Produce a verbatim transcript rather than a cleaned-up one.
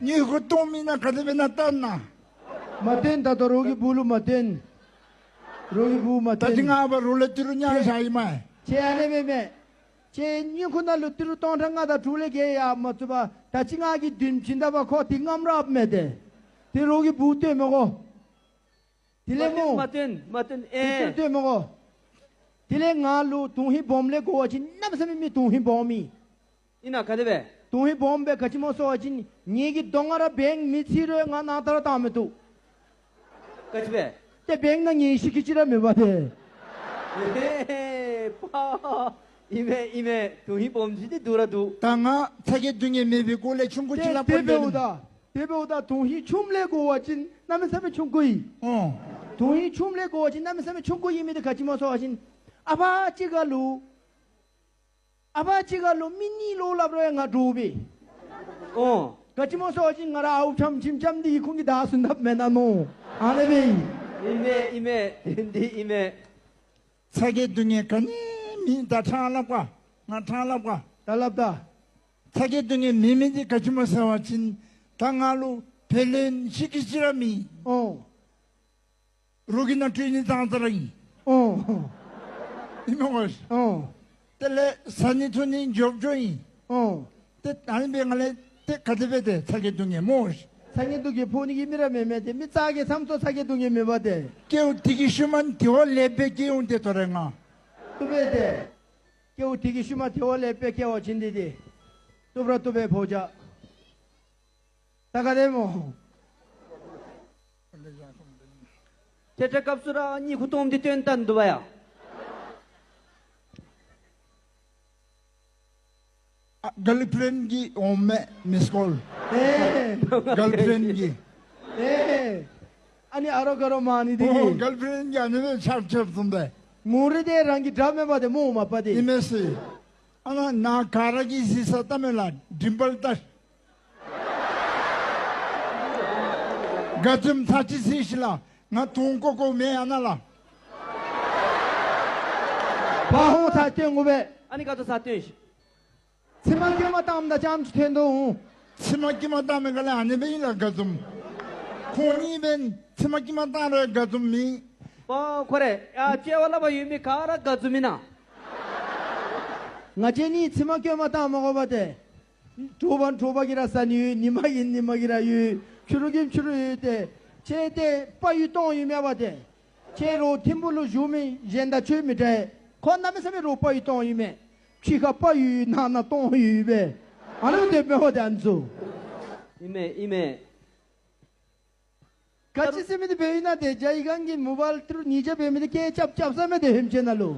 ཉི་ཁུ་སྟོང་མི་ན་ག་དེ་སྦེ་ན་བཏོན་ན། མ་བཏོན། ད་ལྟོ་རོགས་ཀྱི་བུ་ལུ་མ་བཏོན། རོགས་ཀྱི་བུ་མ་བཏོན། ད་ཅི་ང་བ་རོགས་ལས་ཏི་རུ་ཉང་ཤ་ཡི་མ། ཁྱེད་ཨ་ནེ་མེ་མེ། ཁྱེད་ཉི་ཁུ་ན་ལུ་ཏི་རུ་སྟོང་ཕྲག་ལྔ་དང་དྲུག་ལས་བརྒལ་ཡང་མ་བཙུགས་པ། ད་ཅི་ང་གི་དུམ་ཅིག་ད་བ་ཁོ་དེ་ངམ་ར་ཨཔ་མེད་དེ། དེ་རོགས་ཀྱི་བུ་བཏོན་མི་གོ། དེ་ལས་མོ། མ་བཏོན་མ་བཏོན། ཨེ། དེ་བཏོན་མི་གོ། དེ་ལས་ང་ལུ་དོན་ཧིང་སྦོམ་ལས་གོ་བ་ཅིན་གནམ་མེད་ས་མེད་མི་དོན་ཧིང་སྦོམ་མི། ཨིན་ན་ག་དེ་སྦེ། དོན་ཧིང་སྦོམ་སྦེ་ག་ཅི་སྨོ་ཟེར་བ་ཅིན་ངེ་གི་གདོང་ཁར་ར་བེང་མི་ཚིག་རུང་ང་ནང་ལྟར་བཏང་མི་བཏུབ། ག་ཅི་སྦེ། ཏེ་བེང་ནང་ངེ་ཤི་ཁི་ཅི་ར་མེད་པ་ཏེ། ཨེ་ཧེ་པ། ཨིན་མས་ཨིན་མས། དོན་ཧིང་སྦོམ་ཅིག་འདི་འདུག་ར་འདུག། ད་ང་ཚ་གྱང་སྡུག་བསྔལ་མེད་པའི་སྒོ་ལས་ཆུང་ཀུ་ཅིག་ལ་ཏེ་དེ་འབདཝ་ད། དེ་འབདཝ་ད་དོན་ཧིང་ཆུངམ་ལས་གོ་བ་ཅིན་གནམ་མེད་ས་མེད་ཆུང་ཀུ་ཨིན། ཨོ། དོན་ཧིང་ཆུངམ་ལས་གོ་བ་ཅིན་གནམ་མེད་ས་མེད་ཆུང་ཀུ་ཨིན་མི་འདི་ག་ཅི་སྨོ་ཟེར་བ་ཅིན་ཨ་ཕ་གཅིག་ཁར་ལུ། ཨ་ཕ་གཅིག་ཁར་ལུ་མི་གཉིས་ལོག་སླབ་རུང་ཡང་ང་འདྲོག་པས། ཨོ། ག་ཅི་སྨོ་ཟེར་བ་ཅིན་ང་ར་ཨའུ་ཁྱམ་ཁྱིམ་ཁྱམ་འདི་ཡི་ཁུངས་ཀྱི་བདག་བཟུམ་སླབ་མེན་ན་མནོ། ཨ་ནེ་སྦེ་ཨིན། ཨིན་མས་ཨིན་མས། འདི་ཨིན་མས། ཚ་གྱང་སྡུག་བསྔལ་ག་ནི་མེད། ད་ཕྲང་སླབ་ག། ང་ཕྲང་སླབ་ག། ད་སླབ་ད། ཚ་གྱང་སྡུག་བསྔལ་མེད་མི་འདི་ག་ཅི་སྨོ་ཟེར་བ་ཅིན་ད་ང་ལུ་བེ་ལོན་ཤི་ཁི་ཅི་ར་མེད། ཨོ། རོགས་ཀྱི་ནང་འཁྲུལ་ནི་ཙང་ཙ་ར་ཨིན། ཨོ། ཨིན་མས་གོ། ཨོ། དེ་ལས་ཟ་ནི་འཐུང་ནི་འཇོབ་འཇོབ་ཨིན། ཨོ། ཏེ་ཨ་ནི་སྦེ་ང་ལས་ཏེ་ག་དེ་སྦེ་ཏེ་ཚ་གྱང་སྡུག་བསྔལ་སྨོ། ཚ་གྱང་སྡུག་བསྔལ་ཕོག་ནི་གི་མི་ར་མེན་མས་ཏེ། མི་ཙག་གེ་ཙམ་ཚུ་ཚ་གྱང་སྡུག་བསྔལ་མེད་པ་ཏེ། སྐྱེ་བོ་དེ་གི་ཤུལ་མ་དེ་བ་ལེགས་སྦེ་སྐྱེ་འོང་ཏེ་དོ་རེ་ང་། བཏུབ་པས་ཏེ། སྐྱེ་བོ་དེ་གི་ཤུལ་མ་དེ་བ་ལེགས་སྦེ་སྐྱེ་བ་ཅིན་འདི་ཏེ། བཏུབ་ར་བཏུབ་པས་ཕོ་རྒྱས། ད་ག་དེ་སྨོ། ཏེ་ཏེ་སྐབས་སུ་ར་ཉི་ཁུ་སྟོངམ་འདི་བཏོན་བཏང་འདུག་པ་ཡ། ཨ་གརལ་ཕི་རེནཌ་གི་འོང་མས་མིསི་ཀོལ། ཨེ། གརལ་ཕི་རེནཌ་གི། ཨེ། ཨ་ནི་ཨ་རོགས་ག་རོགས་མ་ནི་འདི་གི། ཨོ་གརལ་ཕི་རེནཌ་གི་ཨ་ནི་སྦེ་ཆར་ཆར་བཟུམ་སྦེ། ངོ་རེ་དེ་རང་གི་དགྲ་མེན་པ་ཏེ་སྨོ་མ་པ་ཏེ། ཨིན་མས་ཟེར། ཨ་ནཱ་ནཱ་ག་ར་གིས་གཟིགས་ས་ལྟ་མས་ལགས། འགྲིམ་འགྲུལ་ལྟ། དགའ་འཛུམ་ཚར་གཅིག་གཟིགས་ཤིག་ལགས། ང་དོན་ཀོ་ཀོ་མེད་ཨ་ནཱ་ལགས། ཕར་ཧོང་ཚར་སྟོན་དགོ་པས། ཨ་ནི་ག་ཏེ་ཚར་སྟོན་ཤིག། མཆིལ་མ་སྐྱོ་མ་བཏངམ་ད་ཙམ་ཅིག་ཐོན་དོ་འོང་། མཆིལ་མ་སྐྱོ་མ་བཏང་མི་ག་ལས་ཨ་ནི་སྦེ་ཨིན་ལགས་དགའ་འཛུམ། ཁོང་གཉིས་སྦེ་མཆིལ་མ་སྐྱོ་མ་བཏང་རུང་དགའ་འཛུམ་མེད། པ་ཁོ་རེ་ཡ་དཔྱལ་བ་སླབ་པ་ཡོད་མི་ག་ར་དགའ་འཛུམ་ཨིན་ན། ང་བཅས་ནི་མཆིལ་མ་སྐྱོ་མ་བཏང་མ་དགོ་པ་ཏེ། དྲོ་པ་དྲོ་པ་གིས་ར་ཟ་ནི་ཡོད། ཉིན་མ་གི་ཉིན་མ་གིས་ར་ཡོད། ཕྱི་རུ་གི་ཕྱི་རུ་ཡོད་ཏེ། ཁྱེད་ཏེ་དཔའ་ཡོད་གཏོང་ཡོད་མེད་པ་ཏེ། ཁྱེད་རོགས་ཐིམ་ཕུག་ལུ་བཞུགས་མི་གཞན་དང་ཁྱོད་མི་འདྲ། ཁོ་གནམ་མེད་ས་མེད་རོགས་དཔའ་ཡོད་གཏོང་ཡོད་མས། ཕྱི་ཁར་དཔའ་ཡོད་ནང་ན་གཏོང་ཡོད་པས། ཨ་ནི་དེ་མེན་པ་ཏེ་ཨ་ནི་ཚུ། ཨིན་མས་ཨིན་མས། ག་ཅི་ཟེར་མི་འདི་འབད་ཨིན་ན་ཏེ་རྒྱ་ཡི་གང་གི་མོ་བཱའིལ་ཏི་རུ་ཉིས་བརྒྱ་འབད་མི་འདི་སྐད་རྐྱབ་རྐྱབ་ས་མས་ཏེ་ཧེམ་ཅན་ནང་ལུ།